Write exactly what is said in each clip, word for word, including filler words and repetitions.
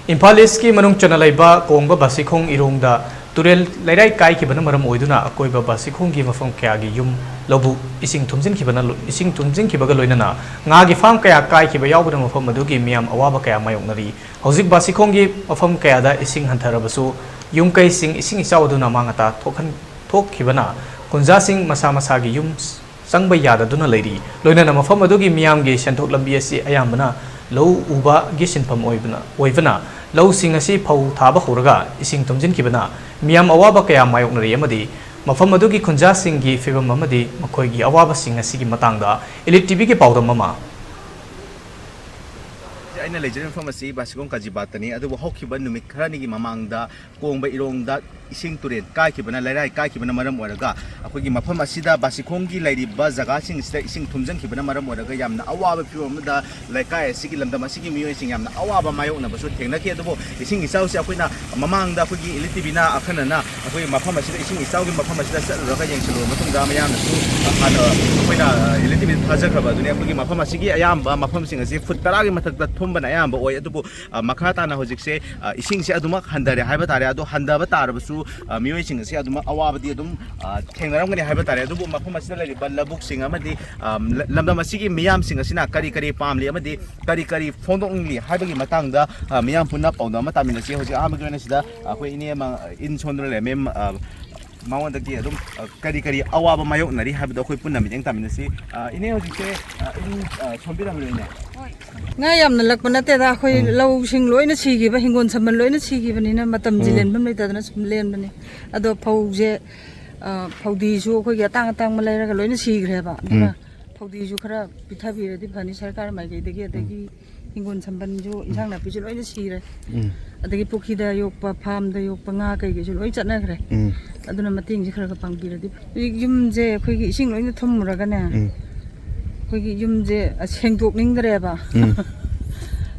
ꯏꯝꯐꯥꯜ ꯏꯁꯀꯤ ꯃꯅꯨꯡ ꯆꯟꯅ ꯂꯩꯕ ꯀꯣꯡꯕ ꯕꯥꯁꯤꯈꯣꯡ ꯏꯔꯣꯡꯗ ꯇꯨꯔꯦꯜ ꯂꯩꯔꯥꯏ ꯀꯥꯏꯈꯤꯕꯅ ꯃꯔꯝ ꯑꯣꯏꯗꯨꯅ ꯑꯀꯣꯏꯕ ꯕꯥꯁꯤꯈꯣꯡꯒꯤ ꯃꯐꯝ ꯀꯌꯥꯒꯤ ꯌꯨꯝ ꯂꯧꯕꯨꯛ ꯏꯁꯤꯡ ꯊꯨꯝꯖꯤꯟꯈꯤꯕꯅ ꯂꯣ-, ꯏꯁꯤꯡ ꯊꯨꯝꯖꯤꯟꯈꯤꯕꯒ ꯂꯣꯏꯅꯅ ꯉꯥꯒꯤ ꯐꯥꯝ ꯀꯌꯥ ꯀꯥꯏꯈꯤꯕ ꯌꯥꯎꯕꯅ ꯃꯐꯝ ꯑꯗꯨꯒꯤ ꯃꯤꯌꯥꯝ ꯑꯋꯥꯕ ꯀꯌꯥ ꯃꯥꯌꯣꯛꯅꯔꯤ꯫ ꯍꯧꯖꯤꯛ ꯕꯥꯁꯤꯈꯣꯡꯒꯤ ꯃꯐꯝ ꯀꯌꯥꯗ ꯏꯁꯤꯡ ꯍꯟꯊꯔꯕꯁꯨ ꯌꯨꯝ ꯀꯩꯁꯤꯡ ꯏꯁꯤꯡ ꯏꯆꯥꯎ ꯑꯗꯨꯅ ꯃꯥꯡ ꯑꯇꯥ ꯊꯣꯛꯍꯟ-, ꯊꯣꯛꯈꯤꯕꯅ ꯈꯨꯟꯖꯥꯁꯤꯡ ꯃꯁꯥ ꯃꯁꯥꯒꯤ ꯌꯨꯝ ꯆꯪꯕ ꯌꯥꯗꯗꯨꯅ ꯂꯩꯔꯤ꯫ ꯂꯣꯏꯅꯅ ꯃꯐꯝ ꯑꯗꯨꯒꯤ ꯃꯤꯌꯥꯝꯒꯤ ꯁꯦꯟꯊꯣꯛ ꯂꯝꯕꯤ ꯑꯁꯤ ꯑꯌꯥꯝꯕꯅ ꯂꯧ ꯎꯕꯒꯤ ꯁꯤꯟꯐꯝ ꯑꯣꯏꯕꯅ, ꯑꯣꯏꯕꯅ ꯂꯧꯁꯤꯡ ꯑꯁꯤ ꯐꯧ ꯊꯥꯕ ꯍꯧꯔꯒ ꯏꯁꯤꯡ ꯊꯨꯝꯖꯤꯟꯈꯤꯕꯅ ꯃꯤꯌꯥꯝ ꯑꯋꯥꯕ ꯀꯌꯥ ꯃꯥꯌꯣꯛꯅꯔꯤ ꯑꯃꯗꯤ ꯃꯐꯝ ꯑꯗꯨꯒꯤ ꯈꯨꯟꯖꯥꯁꯤꯡꯒꯤ ꯐꯤꯕꯝ ꯑꯃꯗꯤ ꯃꯈꯣꯏꯒꯤ ꯑꯋꯥꯕꯁꯤꯡ ꯑꯁꯤꯒꯤ ꯃꯇꯥꯡꯗ ꯏꯂꯤꯠ ꯇꯤꯚꯤꯒꯤ ꯄꯥꯎꯗꯝ ꯑꯃ꯫ ꯑꯩꯅ ꯂꯩꯖꯔꯤꯕ ꯃꯐꯝ ꯑꯁꯤ ꯕꯥꯁꯤꯈꯣꯡ ꯀꯥꯖꯤꯕꯥꯠꯇꯅꯤ, ꯑꯗꯨꯕꯨ ꯍꯧꯈꯤꯕ ꯅꯨꯃꯤꯠ ꯈꯔꯅꯤꯒꯤ ꯃꯃꯥꯡꯗ ꯀꯣꯡꯕ ꯏꯔꯣꯡꯗ ꯏꯁꯤꯡ ꯇꯨꯔꯦꯜ ꯀꯥꯏꯈꯤꯕꯅ, ꯂꯩꯔꯥꯏ ꯀꯥꯏꯈꯤꯕꯅ ꯃꯔꯝ ꯑꯣꯏꯔꯒ ꯑꯩꯈꯣꯏꯒꯤ ꯃꯐꯝ ꯑꯁꯤꯗ ꯕꯥꯁꯤꯈꯣꯡꯒꯤ ꯂꯩꯔꯤꯕ ꯖꯒꯥꯁꯤꯡ ꯑꯁꯤꯗ ꯏꯁꯤꯡ ꯊꯨꯝꯖꯤꯟꯈꯤꯕꯅ ꯃꯔꯝ ꯑꯣꯏꯔꯒ ꯌꯥꯝꯅ ꯑꯋꯥꯕ ꯐꯤꯕꯝ ꯑꯃꯗ ꯂꯩꯀꯥꯏ ꯑꯁꯤꯒꯤ ꯂꯝꯗꯝ ꯑꯁꯤꯒꯤ ꯃꯤꯑꯣꯏꯁꯤꯡ ꯌꯥꯝꯅ ꯑꯋꯥꯕ ꯃꯥꯌꯣꯛꯅꯕꯁꯨ ꯊꯦꯡꯅꯈꯤ꯫ ꯑꯗꯨꯕꯨ ꯏꯁꯤꯡ ꯏꯆꯥꯎꯁꯦ ꯑꯩꯈꯣꯏꯅ ꯃꯃꯥꯡꯗ ꯑꯩꯈꯣꯏꯒꯤ ꯏꯂꯤꯠ ꯇꯤꯚꯤꯅ ꯑꯈꯟꯅꯅ ꯑꯩꯈꯣꯏ ꯃꯐꯝ ꯑꯁꯤꯗ, ꯏꯁꯤꯡ ꯏꯆꯥꯎꯒꯤ ꯃꯐꯝ ꯑꯁꯤꯗ ꯆꯠꯂꯨꯔꯒ ꯌꯦꯡꯁꯤꯜꯂꯨꯔꯕ ꯃꯇꯨꯡꯗ ꯃꯌꯥꯝꯅꯁꯨ ꯍꯥꯟꯅ ꯑꯩꯈꯣꯏꯅ ꯏꯂꯤꯠ ꯇꯤꯚꯤꯗ ꯊꯥꯖꯈ꯭ꯔꯕ ꯑꯗꯨꯅꯤ꯫ ꯑꯩꯈꯣꯏꯒꯤ ꯃꯐꯝ ꯑꯁꯤꯒꯤ ꯑꯌꯥꯝꯕ ꯃꯐꯝꯁꯤꯡ ꯑꯁꯤ ꯐꯨꯠ ꯇꯔꯥꯒꯤ ꯃꯊꯛꯇ ꯊꯨꯝꯕꯅ ꯑꯌꯥꯝꯕ ꯑꯣꯏ꯫ ꯑꯗꯨꯕꯨ ꯑ, ꯃꯈꯥ ꯇꯥꯅ ꯍꯧꯖꯤꯛꯁꯦ, ꯑ, ꯏꯁꯤꯡꯁꯦ ꯑꯗꯨꯃꯛ ꯍꯟꯊꯔꯦ ꯍꯥꯏꯕ ꯇꯥꯔꯦ꯫ ꯑꯗꯣ ꯍꯟꯊꯕ ꯇꯥꯔꯕꯁꯨ, ꯑ, ꯃꯤꯑꯣꯏꯁꯤꯡ ꯑꯁꯤ ꯑꯗꯨꯃꯛ ꯑꯋꯥꯕꯗꯤ ꯑꯗꯨꯝ, ꯑ, ꯊꯦꯡꯅꯔꯝꯒꯅꯤ ꯍꯥꯏꯕ ꯇꯥꯔꯦ꯫ ꯑꯗꯨꯕꯨ ꯃꯐꯝ ꯑꯁꯤꯗ ꯂꯩꯔꯤꯕ ꯂꯧꯕꯨꯛꯁꯤꯡ ꯑꯃꯗꯤ, ꯑ, ꯂ-, ꯂꯝꯗꯝ ꯑꯁꯤꯒꯤ ꯃꯤꯌꯥꯝꯁꯤꯡ ꯑꯁꯤꯅ ꯀꯔꯤ ꯀꯔꯤ ꯄꯥꯝꯂꯤ ꯑꯃꯗꯤ ꯀꯔꯤ ꯀꯔꯤ ꯐꯣꯡꯗꯣꯛꯅꯤꯡꯂꯤ ꯍꯥꯏꯕꯒꯤ ꯃꯇꯥꯡꯗ, ꯑ, ꯃꯤꯌꯥꯝ ꯄꯨꯟꯅ ꯄꯥꯎꯗꯝ ꯑꯃ ꯇꯥꯃꯤꯟꯅꯁꯤ꯫ ꯍꯧꯖꯤꯛ ꯑꯍꯥꯟꯕꯒꯤ ꯑꯣꯏꯅ ꯁꯤꯗ ꯑꯩꯈꯣꯏ ꯏꯅꯦ ꯑꯃ, ꯑ, ꯏꯟ ꯁꯣꯟꯗꯨꯅ ꯂꯩꯔꯝꯃꯤ꯫ ꯑ, ꯃꯉꯣꯟꯗꯒꯤ ꯑꯗꯨꯝ, ꯑ, ꯀꯔꯤ ꯀꯔꯤ ꯑꯋꯥꯕ ꯃꯥꯌꯣꯛꯅꯔꯤ ꯍꯥꯏꯕꯗꯣ ꯑꯩꯈꯣꯏ ꯄꯨꯟꯅ ꯃꯤꯠꯌꯦꯡ ꯇꯥꯃꯤꯟꯅꯁꯤ꯫ ꯑ, ꯏꯅꯦ ꯍꯧꯖꯤꯛꯁꯦ, ꯑ, ꯏꯟ, ꯑ, ꯁꯣꯟꯕꯤꯔꯝꯂꯣꯏꯅꯦ? ꯉꯥ ꯌꯥꯝꯅ ꯂꯛꯄ ꯅꯠꯇꯦꯗ, ꯑꯩꯈꯣꯏ ꯎꯝ꯫ ꯂꯧꯁꯤꯡ ꯂꯣꯏꯅ ꯁꯤꯈꯤꯕ, ꯍꯤꯡꯒꯣꯜ ꯁꯝꯕꯜ ꯂꯣꯏꯅ ꯁꯤꯈꯤꯕꯅꯤꯅ ꯃꯇꯝꯁꯤ ꯎꯝ꯫ ꯂꯦꯟꯐꯝ ꯂꯩꯇꯗꯅ ꯁꯨꯝ ꯂꯦꯟꯕꯅꯤ꯫ ꯑꯗꯣ ꯐꯧꯁꯦ, ꯑ, ꯐꯧꯗꯤꯁꯨ ꯑꯩꯈꯣꯏꯒꯤ ꯑꯇꯥꯡ ꯑꯇꯥꯡꯕ ꯂꯩꯔꯒ ꯂꯣꯏꯅ ꯁꯤꯈ꯭ꯔꯦꯕ꯫ ꯑꯗꯨꯅ ꯎꯝ꯫ ꯐꯧꯗꯤꯁꯨ ꯈꯔ ꯄꯤꯊꯕꯤꯔꯗꯤ ꯐꯅꯤ ꯁꯔꯀꯥꯔ ꯃꯥꯏꯀꯩꯗꯒꯤ, ꯎꯝ꯫ ꯑꯗꯒꯤ ꯍꯤꯡꯒꯣꯜ ꯁꯝꯕꯜꯁꯨ, ꯎꯝ꯫ ꯏꯟꯁꯥꯡ ꯅꯥꯄꯤꯁꯨ ꯂꯣꯏꯅ ꯁꯤꯔꯦ꯫ ꯎꯝ꯫ ꯑꯗꯒꯤ ꯄꯨꯈ꯭ꯔꯤꯗ ꯌꯣꯛꯄ, ꯐꯥꯔꯝꯗ ꯌꯣꯛꯄ ꯉꯥ ꯀꯩꯀꯩꯁꯨ ꯂꯣꯏ ꯆꯠꯅꯈ꯭ꯔꯦ꯫ ꯎꯝ꯫ ꯑꯗꯨꯅ ꯃꯇꯦꯡꯁꯦ ꯈꯔ ꯈꯔ ꯄꯥꯡꯕꯤꯔꯗꯤ꯫ ꯍꯧꯖꯤꯛ ꯌꯨꯝꯁꯦ ꯑꯩꯈꯣꯏꯒꯤ ꯏꯁꯤꯡ ꯂꯣꯏꯅ ꯊꯨꯝꯃꯨꯔꯒꯅꯦ, ꯎꯝ꯫ ꯑꯩꯈꯣꯏꯒꯤ ꯌꯨꯝꯁꯦ ꯁꯦꯡꯗꯣꯛꯅꯤꯡꯗ꯭ꯔꯦꯕ꯫ ꯎꯝ꯫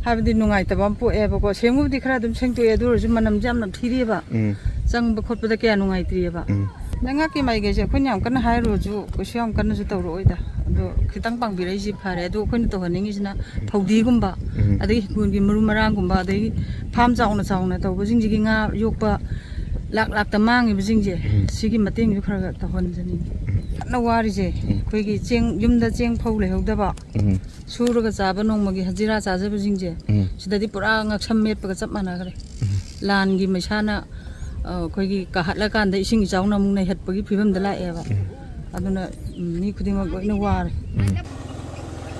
ꯍꯥꯏꯕꯗꯤ ꯅꯨꯡꯉꯥꯏꯇꯕ ꯑꯃ ꯄꯣꯛꯑꯦꯕꯀꯣ꯫ ꯁꯦꯡꯕꯕꯨꯗꯤ ꯈꯔ ꯑꯗꯨꯝ ꯁꯦꯡꯗꯣꯛꯑꯦ, ꯑꯗꯨ ꯑꯣꯏꯔꯁꯨ ꯃꯅꯝꯁꯦ ꯌꯥꯝ ꯅꯝꯊꯤꯔꯤꯑꯕ꯫ ꯎꯝ꯫ ꯆꯪꯕ ꯈꯣꯠꯄꯗ ꯀꯌꯥ ꯅꯨꯡꯉꯥꯏꯇ꯭ꯔꯤꯑꯕ꯫ ꯎꯝ꯫ ꯂꯩꯉꯥꯛꯀꯤ ꯃꯥꯏꯀꯩꯁꯦ ꯑꯩꯈꯣꯏꯅ ꯌꯥꯝ ꯀꯟꯅ ꯍꯥꯏꯔꯨꯔꯁꯨ ꯀꯩꯁꯨ ꯌꯥꯝ ꯀꯟꯅꯁꯨ ꯇꯧꯔꯛꯑꯣꯏꯗ꯫ ꯑꯗꯣ ꯈꯤꯇꯪ ꯄꯥꯡꯕꯤꯔꯛꯏꯁꯤ ꯐꯔꯦ꯫ ꯑꯗꯣ ꯑꯩꯈꯣꯏꯅ ꯇꯧꯍꯟꯅꯤꯡꯉꯤꯁꯤꯅ ꯐꯧꯗꯤꯒꯨꯝꯕ, ꯎꯝ꯫ ꯑꯗꯒꯤ ꯍꯤꯡꯒꯣꯜꯒꯤ ꯃꯔꯨ ꯃꯔꯥꯡꯒꯨꯝꯕ, ꯑꯗꯒꯤ ꯐꯥꯝ ꯆꯥꯎꯅ ꯆꯥꯎꯅ ꯇꯧꯕꯁꯤꯡꯁꯤꯒꯤ ꯉꯥ ꯌꯣꯛꯄ ꯂꯥꯛ ꯂꯥꯛꯇ ꯃꯥꯡꯉꯤꯕꯁꯤꯡꯁꯦ, ꯎꯝ꯫ ꯁꯤꯒꯤ ꯃꯇꯦꯡꯁꯨ ꯈꯔ ꯈꯔ ꯇꯧꯍꯟꯖꯅꯤꯡꯉꯤ꯫ ꯎꯝ꯫ ꯀꯟꯅ ꯋꯥꯔꯤꯁꯦ ꯎꯝ꯫ ꯑꯩꯈꯣꯏꯒꯤ ꯆꯦꯡ, ꯌꯨꯝꯗ ꯆꯦꯡ ꯐꯧ ꯂꯩꯍꯧꯗꯕ, ꯎꯝ꯫ ꯁꯨꯔꯒ ꯆꯥꯕ ꯅꯣꯡꯃꯒꯤ ꯍꯖꯤꯔꯥ ꯆꯥꯖꯕꯁꯤꯡꯁꯦ, ꯎꯝ꯫ ꯁꯤꯗꯗꯤ ꯄꯨꯔꯥ ꯉꯛꯁꯝ ꯃꯦꯠꯄꯒ ꯆꯞ ꯃꯥꯟꯅꯈ꯭ꯔꯦ꯫ ꯎꯝ꯫ ꯂꯥꯟꯒꯤ ꯃꯩꯁꯥꯅ, ꯑ, ꯑꯩꯈꯣꯏꯒꯤ ꯀꯥꯍꯠꯂꯀꯥꯟꯗ ꯏꯁꯤꯡ ꯏꯆꯥꯎꯅ ꯑꯃꯨꯛ ꯅꯩꯍꯠꯄꯒꯤ ꯐꯤꯕꯝꯗ ꯂꯥꯛꯑꯦꯕ꯫ ꯎꯝ꯫ ꯑꯗꯨꯅ, ꯎꯝ, ꯃꯤ ꯈꯨꯗꯤꯡꯃꯛ ꯂꯣꯏꯅ ꯋꯥꯔꯦ꯫ ꯎꯝ꯫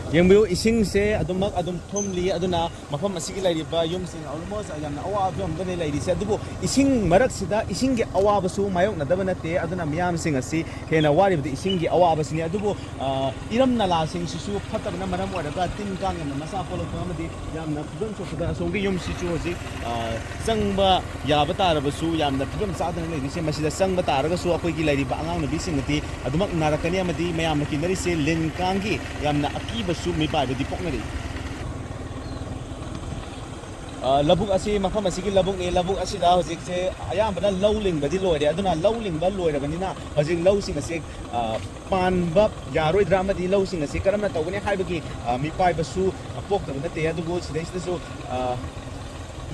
ꯌꯦꯡꯕꯤꯌꯨ, ꯏꯁꯤꯡꯁꯦ ꯑꯗꯨꯃꯛ ꯑꯗꯨꯝ ꯊꯨꯝꯂꯤ꯫ ꯑꯗꯨꯅ ꯃꯐꯝ ꯑꯁꯤꯒꯤ ꯂꯩꯔꯤꯕ ꯌꯨꯝꯁꯤꯡ almost ꯌꯥꯝꯅ ꯑꯋꯥꯕ ꯐꯤꯕꯝꯗꯅꯤ ꯂꯩꯔꯤꯁꯦ꯫ ꯑꯗꯨꯕꯨ ꯏꯁꯤꯡ ꯃꯔꯛꯁꯤꯗ ꯏꯁꯤꯡꯒꯤ ꯑꯋꯥꯕꯁꯨ ꯃꯥꯌꯣꯛꯅꯗꯕ ꯅꯠꯇꯦ꯫ ꯑꯗꯨꯅ ꯃꯤꯌꯥꯝꯁꯤꯡ ꯑꯁꯤ ꯍꯦꯟꯅ ꯋꯥꯔꯤꯕꯗꯤ ꯏꯁꯤꯡꯒꯤ ꯑꯋꯥꯕꯁꯤꯅꯤ꯫ ꯑꯗꯨꯕꯨ, ꯑ, ꯏꯔꯝ ꯅꯂꯥꯁꯤꯡꯁꯤꯁꯨ ꯐꯠꯇꯕꯅ ꯃꯔꯝ ꯑꯣꯏꯔꯒ ꯇꯤꯟ ꯀꯥꯡ ꯌꯥꯝꯅ ꯃꯆꯥ ꯄꯣꯛꯂꯛꯄ ꯑꯃꯗꯤ ꯌꯥꯝꯅ ꯐꯤꯕꯝ ꯁꯣꯛꯄꯗ ꯑꯁꯣꯝꯒꯤ ꯌꯨꯝꯁꯤꯁꯨ ꯍꯧꯖꯤꯛ, ꯑ, ꯆꯪꯕ ꯌꯥꯕ ꯇꯥꯔꯕꯁꯨ ꯌꯥꯝꯅ ꯐꯤꯕꯝ ꯆꯥꯗꯅ ꯂꯩꯔꯤꯁꯦ꯫ ꯃꯁꯤꯗ ꯆꯪꯕ ꯇꯥꯔꯒꯁꯨ ꯑꯩꯈꯣꯏꯒꯤ ꯂꯩꯔꯤꯕ ꯑꯉꯥꯡ ꯅꯨꯕꯤꯁꯤꯡ ꯑꯗꯤ ꯑꯗꯨꯃꯛ ꯅꯥꯔꯛꯀꯅꯤ꯫ ꯑꯃꯗꯤ ꯃꯌꯥꯝꯅ ꯀꯤꯅꯔꯤꯁꯦ ꯂꯤꯟ ꯀꯥꯡꯒꯤ ꯌꯥꯝꯅ ꯑꯀꯤꯕꯁꯨ ꯃꯤꯄꯥꯏꯕꯗꯤ ꯄꯣꯛꯅꯔꯤ꯫ ꯑ, ꯂꯧꯕꯨꯛ ꯑꯁꯤ, ꯃꯐꯝ ꯑꯁꯤꯒꯤ ꯂꯧꯕꯨꯛꯅꯤ꯫ ꯂꯧꯕꯨꯛ ꯑꯁꯤꯗ ꯍꯧꯖꯤꯛꯁꯦ ꯑꯌꯥꯝꯕꯅ ꯂꯧ ꯂꯤꯡꯕꯗꯤ ꯂꯣꯏꯔꯦ꯫ ꯑꯗꯨꯅ ꯂꯧ ꯂꯤꯡꯕ ꯂꯣꯏꯔꯕꯅꯤꯅ ꯍꯧꯖꯤꯛ ꯂꯧꯁꯤꯡ ꯑꯁꯦ, ꯑ, ꯄꯥꯟꯕ ꯌꯥꯔꯣꯏꯗ꯭ꯔꯥ ꯑꯃꯗꯤ ꯂꯧꯁꯤꯡ ꯑꯁꯤ ꯀꯔꯝꯅ ꯇꯧꯒꯅꯤ ꯍꯥꯏꯕꯒꯤ, ꯑ, ꯃꯤꯄꯥꯏꯕꯁꯨ ꯄꯣꯛꯇꯕ ꯅꯠꯇꯦ꯫ ꯑꯗꯨꯕꯨ ꯁꯤꯗꯩꯁꯤꯗꯁꯨ, ꯑ,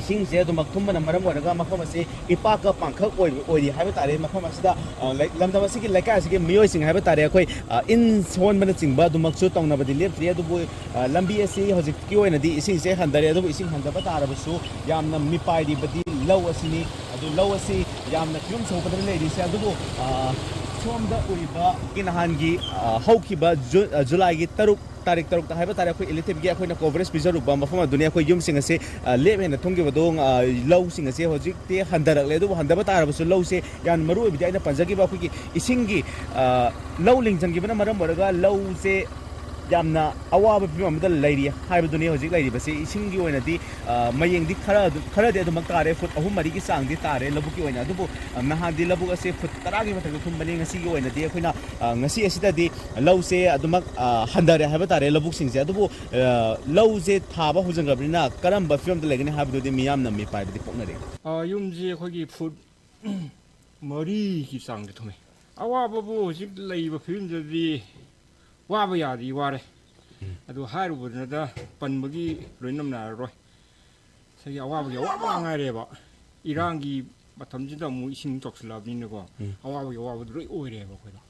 ꯏꯁꯤꯡꯁꯦ ꯑꯗꯨꯃꯛ ꯊꯨꯝꯕꯅ ꯃꯔꯝ ꯑꯣꯏꯔꯒ ꯃꯐꯝ ꯑꯁꯤ ꯏꯄꯥꯛꯀ ꯄꯥꯡꯈꯛ ꯑꯣꯏ-, ꯑꯣꯏꯔꯤ ꯍꯥꯏꯕ ꯇꯥꯔꯦ꯫ ꯃꯐꯝ ꯑꯁꯤꯗ, ꯑ, ꯂꯩ-, ꯂꯝꯗꯝ ꯑꯁꯤꯒꯤ ꯂꯩꯀꯥꯏ ꯑꯁꯤꯒꯤ ꯃꯤꯑꯣꯏꯁꯤꯡ ꯍꯥꯏꯕ ꯇꯥꯔꯦ, ꯑꯩꯈꯣꯏ, ꯑ, ꯏꯟ ꯁꯣꯟꯕꯅꯆꯤꯡꯕ ꯑꯗꯨꯃꯛꯁꯨ ꯇꯧꯅꯕꯗꯤ ꯂꯦꯞꯇ꯭ꯔꯤ꯫ ꯑꯗꯨꯕꯨ, ꯑ, ꯂꯝꯕꯤ ꯑꯁꯤ ꯍꯧꯖꯤꯛꯀꯤ ꯑꯣꯏꯅꯗꯤ ꯏꯁꯤꯡꯁꯦ ꯍꯟꯊꯔꯦ꯫ ꯑꯗꯨꯕꯨ ꯏꯁꯤꯡ ꯍꯟꯊꯕ ꯇꯥꯔꯕꯁꯨ ꯌꯥꯝꯅ ꯃꯤꯄꯥꯏꯔꯤꯕꯗꯤ ꯂꯧ ꯑꯁꯤꯅꯤ꯫ ꯑꯗꯨ ꯂꯧ ꯑꯁꯤ ꯌꯥꯝꯅ ꯐꯤꯕꯝ ꯁꯣꯛꯄꯗ ꯂꯩꯔꯤꯁꯦ꯫ ꯑꯗꯨꯕꯨ, ꯑ, ꯁꯣꯝꯗ ꯎꯔꯤꯕ ꯅꯍꯥꯟꯒꯤ, ꯑ, ꯍꯧꯈꯤꯕ ꯖꯨ-, ꯑ, ꯖꯨꯂꯥꯏꯒꯤ ꯇꯔꯨꯛ, ꯇꯥꯔꯤꯛ ꯇꯔꯨꯛꯇ ꯍꯥꯏꯕ ꯇꯥꯔꯦ, ꯑꯩꯈꯣꯏ ꯏꯂꯤꯊꯤꯞꯀꯤ ꯑꯩꯈꯣꯏꯅ coverage ꯄꯤꯖꯔꯨꯕ ꯃꯐꯝ ꯑꯗꯨꯅꯤ꯫ ꯑꯩꯈꯣꯏ ꯌꯨꯝꯁꯤꯡ ꯑꯁꯦ, ꯑ, ꯂꯦꯞ ꯍꯦꯟꯅ ꯊꯨꯝꯈꯤꯕꯗꯣ, ꯑ, ꯂꯧꯁꯤꯡ ꯑꯁꯦ ꯍꯧꯖꯤꯛꯇꯤ ꯍꯟꯊꯔꯛꯂꯦ꯫ ꯑꯗꯨꯕꯨ ꯍꯟꯊꯕ ꯇꯥꯔꯕꯁꯨ ꯂꯧꯁꯦ ꯌꯥꯝꯅ ꯃꯔꯨ ꯑꯣꯏꯕꯗꯤ ꯑꯩꯅ ꯄꯟꯖꯈꯤꯕ ꯑꯩꯈꯣꯏꯒꯤ ꯏꯁꯤꯡꯒꯤ, ꯑ, ꯂꯧ ꯂꯤꯡꯖꯟꯈꯤꯕꯅ ꯃꯔꯝ ꯑꯣꯏꯔꯒ ꯂꯧꯁꯦ ꯌꯥꯝꯅ ꯑꯋꯥꯕ ꯐꯤꯕꯝ ꯑꯃꯗ ꯂꯩꯔꯤ ꯍꯥꯏꯕꯗꯨꯅꯤ ꯍꯧꯖꯤꯛ ꯂꯩꯔꯤꯕꯁꯤ꯫ ꯏꯁꯤꯡꯒꯤ ꯑꯣꯏꯅꯗꯤ, ꯑ, ꯃꯌꯦꯡꯗꯤ ꯈꯔ ꯑꯗꯨ, ꯈꯔꯗꯤ ꯑꯗꯨꯃꯛ ꯇꯥꯔꯦ, ꯐꯨꯠ ꯑꯍꯨꯝ ꯃꯔꯤꯒꯤ ꯆꯥꯡꯗꯤ ꯇꯥꯔꯦ ꯂꯧꯕꯨꯛꯀꯤ ꯑꯣꯏꯅ꯫ ꯑꯗꯨꯕꯨ, ꯑ, ꯅꯍꯥꯟꯗꯤ ꯂꯧꯕꯨꯛ ꯑꯁꯦ ꯐꯨꯠ ꯇꯔꯥꯒꯤ ꯃꯊꯛꯇ ꯊꯨꯝꯕꯅꯤ꯫ ꯉꯁꯤꯒꯤ ꯑꯣꯏꯅꯗꯤ ꯑꯩꯈꯣꯏꯅ, ꯑ, ꯉꯁꯤ ꯑꯁꯤꯗꯗꯤ ꯂꯧꯁꯦ ꯑꯗꯨꯃꯛ, ꯑ, ꯍꯟꯊꯔꯦ ꯍꯥꯏꯕ ꯇꯥꯔꯦ ꯂꯧꯕꯨꯛꯁꯤꯡꯁꯦ꯫ ꯑꯗꯨꯕꯨ, ꯑ, ꯂꯧꯁꯦ ꯊꯥꯕ ꯍꯧꯖꯤꯟꯈ꯭ꯔꯕꯅꯤꯅ ꯀꯔꯝꯕ ꯐꯤꯕꯝꯗ ꯂꯩꯒꯅꯤ ꯍꯥꯏꯕꯗꯨꯗꯤ ꯃꯤꯌꯥꯝꯅ ꯃꯤꯄꯥꯏꯕꯗꯤ ꯄꯣꯛꯅꯔꯤ꯫ ꯑ, ꯌꯨꯝꯁꯦ ꯑꯩꯈꯣꯏꯒꯤ ꯐꯨꯠ ꯃꯔꯤꯒꯤ ꯆꯥꯡꯗ ꯊꯨꯝꯃꯦ꯫ ꯑꯋꯥꯕꯕꯨ ꯍꯧꯖꯤꯛ ꯂꯩꯔꯤꯕ ꯐꯤꯕꯝꯗꯗꯤ ꯋꯥꯕ ꯌꯥꯗꯤ ꯋꯥꯔꯦ꯫ ꯑꯗꯨ ꯍꯥꯏꯔꯨꯕꯗꯨꯅꯗ ꯄꯟꯕꯒꯤ ꯂꯣꯏꯅꯃꯛ ꯅꯥꯏꯔꯔꯣꯏ꯫ ꯉꯁꯥꯏꯒꯤ ꯑꯋꯥꯕꯒꯤ ꯑꯋꯥꯕ ꯉꯥꯛ ꯉꯥꯏꯔꯦꯕ꯫ ꯏꯔꯥꯡꯒꯤ ꯃꯇꯝꯁꯤꯗ ꯑꯃꯨꯛ ꯏꯁꯤꯡ ꯆꯥꯎꯁꯤꯜꯂꯛꯑꯕꯅꯤꯅꯀꯣ, ꯑꯋꯥꯕꯒꯤ ꯑꯋꯥꯕꯗꯨ ꯂꯣꯏ ꯑꯣꯏꯔꯦꯕ ꯑꯩꯈꯣꯏꯗꯣ꯫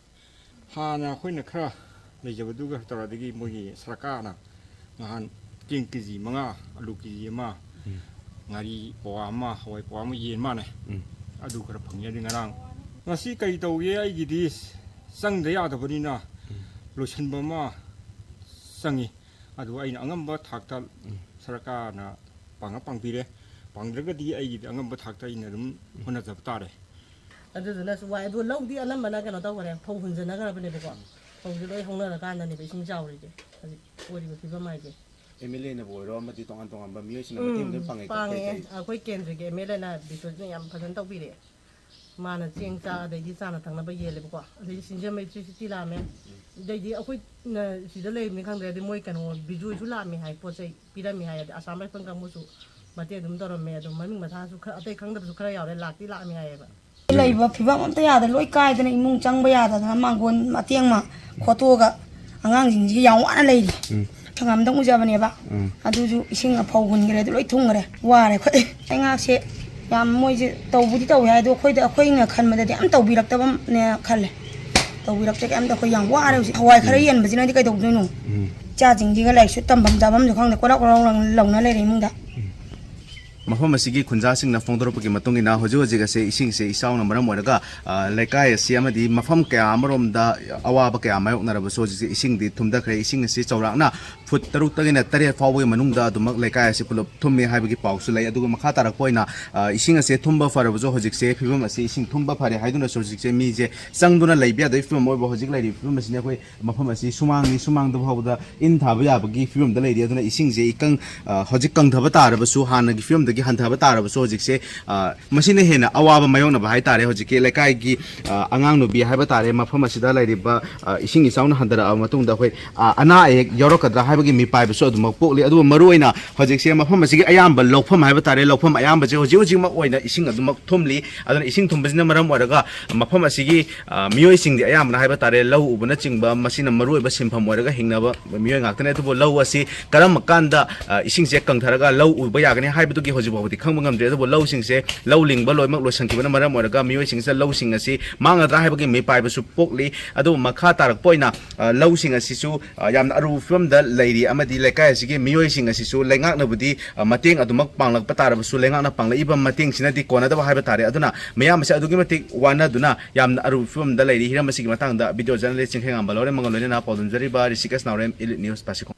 ꯍꯥꯟꯅ ꯑꯩꯈꯣꯏꯅ ꯈꯔ ꯂꯩꯖꯕꯗꯨꯒ ꯇꯧꯔꯗꯒꯤ ꯃꯣꯏꯒꯤ ꯁꯔꯀꯥꯔꯅ ꯉꯍꯥꯟ ꯆꯦꯡ ꯀꯦ ꯖꯤ ꯃꯉꯥ, ꯑꯂꯨ ꯀꯦ ꯖꯤ ꯑꯃ, ꯉꯥꯔꯤ ꯄꯋꯥ ꯑꯃ, ꯍꯋꯥꯏ ꯄꯋꯥ ꯑꯃ, ꯌꯦꯟ ꯃꯥꯅꯦ꯫ ꯑꯗꯨ ꯈꯔ ꯐꯪꯉꯤ꯫ ꯑꯗꯨ ꯉꯔꯥꯡ, ꯉꯁꯤ ꯀꯔꯤ ꯇꯧꯒꯦ, ꯑꯩꯒꯤꯗꯤ ꯆꯪꯗ ꯌꯥꯗꯕꯅꯤꯅ ꯂꯣꯏꯁꯤꯟꯕ ꯑꯃ ꯆꯪꯉꯤ꯫ ꯑꯗꯨ ꯑꯩꯅ ꯑꯉꯝꯕ ꯊꯥꯛꯇ ꯁꯔꯀꯥꯔꯅ ꯄꯥꯡꯉ ꯄꯥꯡꯕꯤꯔꯦ꯫ ꯄꯥꯡꯗ꯭ꯔꯒꯗꯤ ꯑꯩꯒꯤꯗꯤ ꯑꯉꯝꯕ ꯊꯥꯛꯇ ꯑꯩꯅ ꯑꯗꯨꯝ ꯍꯣꯠꯅꯖꯕ ꯇꯥꯔꯦ꯫ ꯑꯗꯨꯗꯨꯅꯁꯨ ꯋꯥꯏ꯫ ꯑꯗꯣ ꯂꯧꯗꯤ ꯑꯅꯝꯕꯅ ꯀꯩꯅꯣ ꯇꯧꯈ꯭ꯔꯦ, ꯐꯧ ꯍꯨꯟꯖꯅꯈ꯭ꯔꯕꯅꯦꯕꯀꯣ꯫ ꯐꯧꯁꯦ ꯂꯣꯏ ꯍꯧꯅꯔꯀꯥꯟꯗꯅꯦꯕ ꯏꯁꯤꯡ ꯆꯥꯎꯔꯤꯁꯦ ꯍꯧꯖꯤꯛ ꯑꯣꯏꯔꯤꯕ ꯐꯤꯕꯝ ꯍꯥꯏꯁꯦ꯫ ꯑꯦꯝ ꯑꯦꯜ ꯑꯦꯅꯕꯨ ꯑꯣꯏꯔꯣ, ꯑꯃꯗꯤ ꯇꯣꯉꯥꯟ ꯇꯣꯉꯥꯟꯕ ꯃꯤꯑꯣꯏꯁꯤꯡꯅ ꯃꯇꯦꯡ ꯑꯗꯨꯝ ꯄꯥꯡꯉꯦ꯫ ꯄꯥꯡꯉꯦ꯫ ꯀꯩ ꯀꯩ? ꯑꯩꯈꯣꯏ ꯀꯦꯟꯗ꯭ꯔꯒꯤ ꯑꯦꯝ ꯑꯦꯜ ꯑꯦꯅ ꯕꯤꯁꯣꯖꯤꯠꯅ ꯌꯥꯝ ꯐꯖꯅ ꯇꯧꯕꯤꯔꯛꯑꯦ꯫ ꯃꯥꯅ ꯆꯦꯡ ꯆꯥꯛ, ꯑꯗꯩꯗꯤ ꯆꯥꯅ ꯊꯛꯅꯕ ꯌꯦꯜꯂꯦꯕꯀꯣ꯫ ꯑꯗꯩꯗꯤ ꯁꯤꯡꯖꯃꯩ ꯏꯂꯦꯛꯇ꯭ꯔꯤꯁꯤꯇꯤ ꯂꯥꯛꯑꯝꯃꯦ꯫ ꯑꯗꯩꯗꯤ ꯑꯩꯈꯣꯏ ꯁꯤꯗ ꯂꯩꯕꯅꯤ ꯈꯪꯗ꯭ꯔꯦ, ꯑꯗꯩ ꯃꯣꯏ ꯀꯩꯅꯣ ꯕꯤꯖꯣꯏꯁꯨ ꯂꯥꯛꯑꯝꯃꯤ ꯍꯥꯏ, ꯄꯣꯠ ꯆꯩ ꯄꯤꯔꯝꯃꯤ ꯍꯥꯏ, ꯑꯗꯩ ꯑꯁꯥꯝ ꯔꯥꯏꯐꯜ ꯀꯥꯡꯕꯨꯁꯨ ꯃꯇꯦꯡ ꯑꯗꯨꯝ ꯇꯧꯔꯝꯃꯦ꯫ ꯑꯗꯣ ꯃꯃꯤꯡ ꯃꯊꯥꯁꯨ ꯈꯔ, ꯑꯇꯩ ꯈꯪꯗꯕꯁꯨ ꯈꯔ ꯌꯥꯎꯔꯦ, ꯂꯥꯛꯇꯤ ꯂꯥꯛꯑꯝꯃꯤ ꯍꯥꯏꯌꯦꯕ꯫ ꯂꯩꯕ ꯐꯤꯕꯝ ꯑꯝꯇ ꯌꯥꯗ, ꯂꯣꯏ ꯀꯥꯏꯗꯅ, ꯏꯃꯨꯡ ꯆꯪꯕ ꯌꯥꯗꯗꯅ ꯃꯥꯡꯒꯣꯟ ꯃꯇꯦꯡ ꯑꯃ ꯈꯣꯠꯇꯣꯛꯑꯒ ꯑꯉꯥꯡꯁꯤꯡꯁꯤꯒ ꯌꯥꯝ ꯋꯥꯅ ꯂꯩꯔꯤ꯫ ꯎꯝ꯫ ꯁꯪꯉꯝꯗꯪ ꯎꯖꯕꯅꯦꯕ꯫ ꯎꯝ꯫ ꯑꯗꯨꯁꯨ ꯏꯁꯤꯡ ꯑꯐꯧ ꯍꯨꯟꯈ꯭ꯔꯦ, ꯑꯗꯨ ꯂꯣꯏ ꯊꯨꯡꯈ꯭ꯔꯦ, ꯋꯥꯔꯦ ꯑꯩꯈꯣꯏ꯫ ꯂꯩꯉꯥꯛꯁꯦ ꯌꯥꯝ, ꯃꯣꯏꯁꯦ ꯇꯧꯕꯨꯗꯤ ꯇꯧꯋꯦ ꯍꯥꯏ, ꯑꯗꯣ ꯑꯩꯈꯣꯏꯗ, ꯑꯩꯈꯣꯏꯅ ꯈꯟꯕꯗꯗꯤ ꯌꯥꯝ ꯇꯧꯕꯤꯔꯛꯇꯕꯅꯦ ꯈꯜꯂꯦ꯫ ꯇꯧꯕꯤꯔꯛꯇꯦ ꯀꯩꯝꯇ꯫ ꯑꯩꯈꯣꯏ ꯌꯥꯝ ꯋꯥꯔꯦ ꯍꯧꯖꯤꯛ꯫ ꯍꯋꯥꯏ ꯈꯔ ꯌꯦꯟꯕꯁꯤꯅꯗꯤ ꯀꯩꯗꯧꯗꯣꯏꯅꯣ? ꯎꯝ꯫ ꯏꯆꯥꯁꯤꯡꯁꯤꯒ ꯂꯥꯏꯔꯤꯛꯁꯨ ꯇꯝꯐꯝ ꯆꯥꯐꯝꯁꯨ ꯈꯪꯗꯦ, ꯀꯣꯂꯥꯎ ꯀꯣꯂꯥꯎ ꯂꯧꯅ ꯂꯩꯔꯦ ꯏꯃꯨꯡꯗ꯫ ꯃꯐꯝ ꯑꯁꯤꯒꯤ ꯈꯨꯟꯖꯥꯁꯤꯡꯅ ꯐꯣꯡꯗꯣꯔꯛꯄꯒꯤ ꯃꯇꯨꯡ ꯏꯟꯅ, ꯍꯧꯖꯤꯛ ꯍꯧꯖꯤꯛ ꯑꯁꯦ ꯏꯁꯤꯡꯁꯦ ꯏꯆꯥꯎꯅ ꯃꯔꯝ ꯑꯣꯏꯔꯒ, ꯑ, ꯂꯩꯀꯥꯏ ꯑꯁꯤ ꯑꯃꯗꯤ ꯃꯐꯝ ꯀꯌꯥ ꯑꯃꯔꯣꯝꯗ ꯑꯋꯥꯕ ꯀꯌꯥ ꯃꯥꯌꯣꯛꯅꯔꯕꯁꯨ, ꯍꯧꯖꯤꯛꯁꯦ ꯏꯁꯤꯡꯗꯤ ꯊꯨꯝꯊꯈ꯭ꯔꯦ꯫ ꯏꯁꯤꯡ ꯑꯁꯤ ꯆꯥꯎꯔꯥꯛꯅ ꯐꯨꯠ ꯇꯔꯨꯛꯇꯒꯤꯅ ꯇꯔꯦꯠ ꯐꯥꯎꯕꯒꯤ ꯃꯅꯨꯡꯗ ꯑꯗꯨꯃꯛ ꯂꯩꯀꯥꯏ ꯑꯁꯤ ꯄꯨꯂꯞ ꯊꯨꯝꯃꯦ ꯍꯥꯏꯕꯒꯤ ꯄꯥꯎꯁꯨ ꯂꯩ꯫ ꯑꯗꯨꯒ ꯃꯈꯥ ꯇꯥꯔꯛꯄ ꯑꯣꯏꯅ, ꯑ, ꯏꯁꯤꯡ ꯑꯁꯦ ꯊꯨꯝꯕ ꯐꯔꯕꯁꯨ, ꯍꯧꯖꯤꯛꯁꯦ ꯐꯤꯕꯝ ꯑꯁꯤ, ꯏꯁꯤꯡ ꯊꯨꯝꯕ ꯐꯔꯦ ꯍꯥꯏꯗꯨꯅꯁꯨ ꯍꯧꯖꯤꯛꯁꯦ ꯃꯤꯁꯦ ꯆꯪꯗꯨꯅ ꯂꯩꯕ ꯌꯥꯗꯕꯒꯤ ꯐꯤꯕꯝ ꯑꯣꯏꯕ ꯍꯧꯖꯤꯛ ꯂꯩꯔꯤꯕ ꯐꯤꯕꯝ ꯑꯁꯤꯅ ꯑꯩꯈꯣꯏ ꯃꯐꯝ ꯑꯁꯤ ꯁꯨꯃꯥꯡꯅꯤ, ꯁꯨꯃꯥꯡꯗ ꯐꯥꯎꯕꯗ ꯏꯟ ꯊꯥꯕ ꯌꯥꯕꯒꯤ ꯐꯤꯕꯝꯗ ꯂꯩꯔꯤ꯫ ꯑꯗꯨꯅ ꯏꯁꯤꯡꯁꯦ ꯏꯀꯪ, ꯑ, ꯍꯧꯖꯤꯛ ꯀꯪꯊꯕ ꯇꯥꯔꯕꯁꯨ ꯍꯥꯟꯅꯒꯤ ꯐꯤꯕꯝꯗ ꯒꯤ ꯍꯟꯊꯕ ꯇꯥꯔꯕꯁꯨ ꯍꯧꯖꯤꯛꯁꯦ, ꯑ, ꯃꯁꯤꯅ ꯍꯦꯟꯅ ꯑꯋꯥꯕ ꯃꯥꯌꯣꯛꯅꯕ ꯍꯥꯏꯇꯥꯔꯦ꯫ ꯍꯧꯖꯤꯛꯀꯤ ꯂꯩꯀꯥꯏꯒꯤ, ꯑ, ꯑꯉꯥꯡ ꯅꯨꯄꯤ ꯍꯥꯏꯕ ꯇꯥꯔꯦ, ꯃꯐꯝ ꯑꯁꯤꯗ ꯂꯩꯔꯤꯕ, ꯑ, ꯏꯁꯤꯡ ꯏꯆꯥꯎꯅ ꯍꯟꯊꯔꯛꯑꯕ ꯃꯇꯨꯡꯗ ꯑꯩꯈꯣꯏ, ꯑ, ꯑꯅꯥ ꯑꯌꯦꯛ ꯌꯥꯎꯔꯛꯀꯗ꯭ꯔꯥ ꯍꯥꯏꯕꯒꯤ ꯃꯤꯄꯥꯏꯕꯁꯨ ꯑꯗꯨꯃꯛ ꯄꯣꯛꯂꯤ꯫ ꯑꯗꯨꯕꯨ ꯃꯔꯨꯑꯣꯏꯅ ꯍꯧꯖꯤꯛꯁꯦ ꯃꯐꯝ ꯑꯁꯤꯒꯤ ꯑꯌꯥꯝꯕ ꯂꯧꯐꯝ ꯍꯥꯏꯕ ꯇꯥꯔꯦ, ꯂꯧꯐꯝ ꯑꯌꯥꯝꯕꯁꯦ ꯍꯧꯖꯤꯛ ꯍꯧꯖꯤꯛꯃꯛ ꯑꯣꯏꯅ ꯏꯁꯤꯡ ꯑꯗꯨꯃꯛ ꯊꯨꯝꯂꯤ꯫ ꯑꯗꯨꯅ ꯏꯁꯤꯡ ꯊꯨꯝꯕꯁꯤꯅ ꯃꯔꯝ ꯑꯣꯏꯔꯒ ꯃꯐꯝ ꯑꯁꯤꯒꯤ, ꯑ, ꯃꯤꯑꯣꯏꯁꯤꯡꯗꯤ ꯑꯌꯥꯝꯕꯅ ꯍꯥꯏꯕ ꯇꯥꯔꯦ, ꯂꯧ ꯎꯕꯅꯆꯤꯡꯕ ꯃꯁꯤꯅ ꯃꯔꯨꯑꯣꯏꯕ ꯁꯤꯟꯐꯝ ꯑꯣꯏꯔꯒ ꯍꯤꯡꯅꯕ ꯃꯤꯑꯣꯏ ꯉꯥꯛꯇꯅꯤ꯫ ꯑꯗꯨꯕꯨ ꯂꯧ ꯑꯁꯤ ꯀꯔꯝꯕ ꯀꯥꯟꯗ, ꯑ, ꯏꯁꯤꯡꯁꯦ ꯀꯪꯊꯔꯒ ꯂꯧ ꯎꯕ ꯌꯥꯒꯅꯤ ꯍꯥꯏꯕꯗꯨꯒꯤ ꯍꯧꯖꯤꯛ ꯐꯥꯎꯕꯗꯤ ꯈꯪꯕ ꯉꯝꯗ꯭ꯔꯤ꯫ ꯑꯗꯨꯕꯨ ꯂꯧꯁꯤꯡꯁꯦ, ꯂꯧ ꯂꯤꯡꯕ ꯂꯣꯏꯅꯃꯛ ꯂꯣꯏꯁꯤꯟꯈꯤꯕꯅ ꯃꯔꯝ ꯑꯣꯏꯔꯒ ꯃꯤꯑꯣꯏꯁꯤꯡꯁꯤꯗ ꯂꯧꯁꯤꯡ ꯑꯁꯤ ꯃꯥꯡꯒꯗ꯭ꯔꯥ ꯍꯥꯏꯕꯒꯤ ꯃꯤꯄꯥꯏꯕꯁꯨ ꯄꯣꯛꯂꯤ꯫ ꯑꯗꯨꯕꯨ ꯃꯈꯥ ꯇꯥꯔꯛꯄ ꯑꯣꯏꯅ, ꯑ, ꯂꯧꯁꯤꯡ ꯑꯁꯤꯁꯨ, ꯑ, ꯌꯥꯝꯅ ꯑꯔꯨꯕ ꯐꯤꯕꯝꯗ ꯂꯩꯔꯤ ꯑꯃꯗꯤ ꯂꯩꯀꯥꯏ ꯑꯁꯤꯒꯤ ꯃꯤꯑꯣꯏꯁꯤꯡ ꯑꯁꯤꯁꯨ ꯂꯩꯉꯥꯛꯅꯕꯨꯗꯤ, ꯑ, ꯃꯇꯦꯡ ꯑꯗꯨꯃꯛ ꯄꯥꯡꯂꯛꯄ ꯇꯥꯔꯕꯁꯨ ꯂꯩꯉꯥꯛꯅ ꯄꯥꯡꯂꯛꯏꯕ ꯃꯇꯦꯡꯁꯤꯅꯗꯤ ꯀꯣꯟꯅꯗꯕ ꯍꯥꯏꯕ ꯇꯥꯔꯦ꯫ ꯑꯗꯨꯅ ꯃꯤꯌꯥꯝ ꯑꯁꯤ ꯑꯗꯨꯛꯀꯤ ꯃꯇꯤꯛ ꯋꯥꯅꯗꯨꯅ ꯌꯥꯝꯅ ꯑꯔꯨꯕ ꯐꯤꯕꯝꯗ ꯂꯩꯔꯤ꯫ ꯍꯤꯔꯝ ꯑꯁꯤꯒꯤ ꯃꯇꯥꯡꯗ video journalist ꯆꯤꯡꯈꯩꯉꯥꯝꯕ ꯂꯧꯔꯦꯝꯃꯒ ꯂꯣꯏꯅꯅ ꯄꯥꯎꯗꯝꯖꯔꯤꯕ ꯔꯤꯁꯤꯀꯦꯁ ꯅꯥꯎꯔꯦꯝ, Elite News, ꯄꯥꯁꯤꯈꯣꯡ꯫